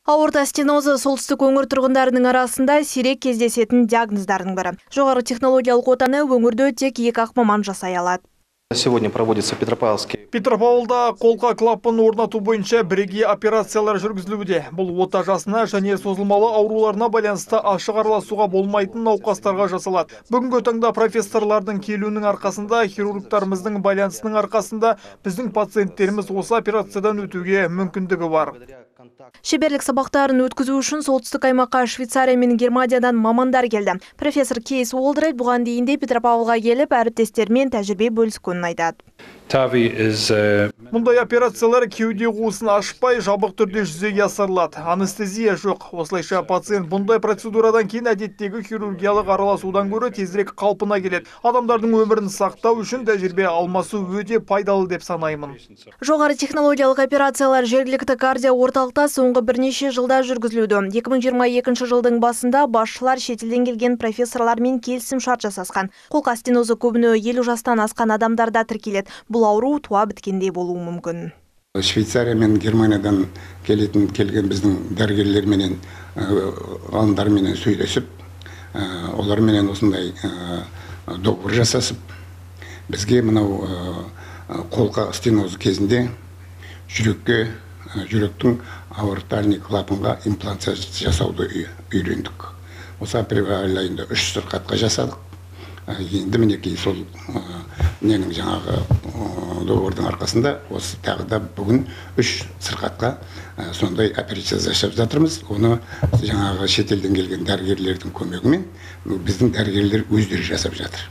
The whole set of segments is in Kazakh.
Аорта стенозы солтүстік өңір тұрғындарының арасында сирек кездесетін диагноздардың бірі. Жоғары технологиялық отаны өңірде тек екі-ақ маман жасай алады. Сегодня проводится Петропавловский. Петропавлда қолқа клапанын орнату бойынша бірегей операциялар жүргізілуде. Бұл ота жасына және созылмалы ауруларына байланысты ашық араласуға болмайтын науқастарға жасалады. Бүгінгі таңда профессорлардың келуінің арқасында, хирургтарымыздың байланысының арқасында біздің пациенттеріміз осы операциядан өтуге мүмкіндігі бар. Шеберлік сабақтарын өткізу үшін солтүстік аймаққа Швейцария мен Германиядан мамандар келді. Профессор Кейс Уолдрейд бұған дейін де Петропавлға келіп, әріптестерімен тәжірибе бөліскенін айтады. Мұндай операциялар кеуде қуысын ашпай, жабық түрде жүзеге асырылады. Анестезия жоқ. Осылайша пациент бұндай процедурадан кейін әдеттегі хирургиялық араласудан гөрі тезірек қалпына келеді. Адамдардың өмірін сақтау үшін тәжірибе алмасу өте пайдалы деп санаймын. Жоғары технологиялық операциялар жергілікті кардио орталықта соңғы бірнеше жылда жүргізілуде. 2022 жылдың басында басшылар шетелден келген профессорлармен келісім шарт жасасқан. Қолқа стенозы көбіне 50 жастан асқан адамдарда тіркеледі. Бұл ауру туа біткенде болуы мүмкін. Швейцария мен Германиядан келген біздің дәрігерлерменен, ғалымдарменен сөйлесіп, оларменен осындай договор жасасып, бізге мынау қолқа стенозы кезінде жүректің аортальный клапанға имплантация жасауды үйрендік. Осы апрель айында 3 сырқатқа жасадық. Енді мінекей сол ненің жаңағы договордың арқасында осы тағы да бүгін 3 сырқатқа сондай операция жасап жатырмыз. Оны жаңағы шетелден келген дәрігерлердің көмегімен біздің дәрігерлер өздері жасап жатыр.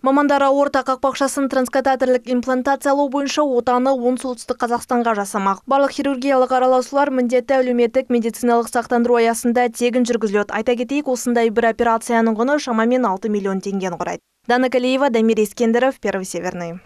Мамандар аорта қақпақшасын транскатетерлік имплантациялау бойынша отаны Солтүстік Қазақстанға жасамақ. Барлық хирургиялық араласулар міндетті әлеуметтік медициналық сақтандыру аясында тегін жүргізіледі. Айта кетейік, осындай бір операцияның құны шамамен 6 миллион теңгені құрайды. Дана Калиева, Дамир Ескендіров, Первый Северный.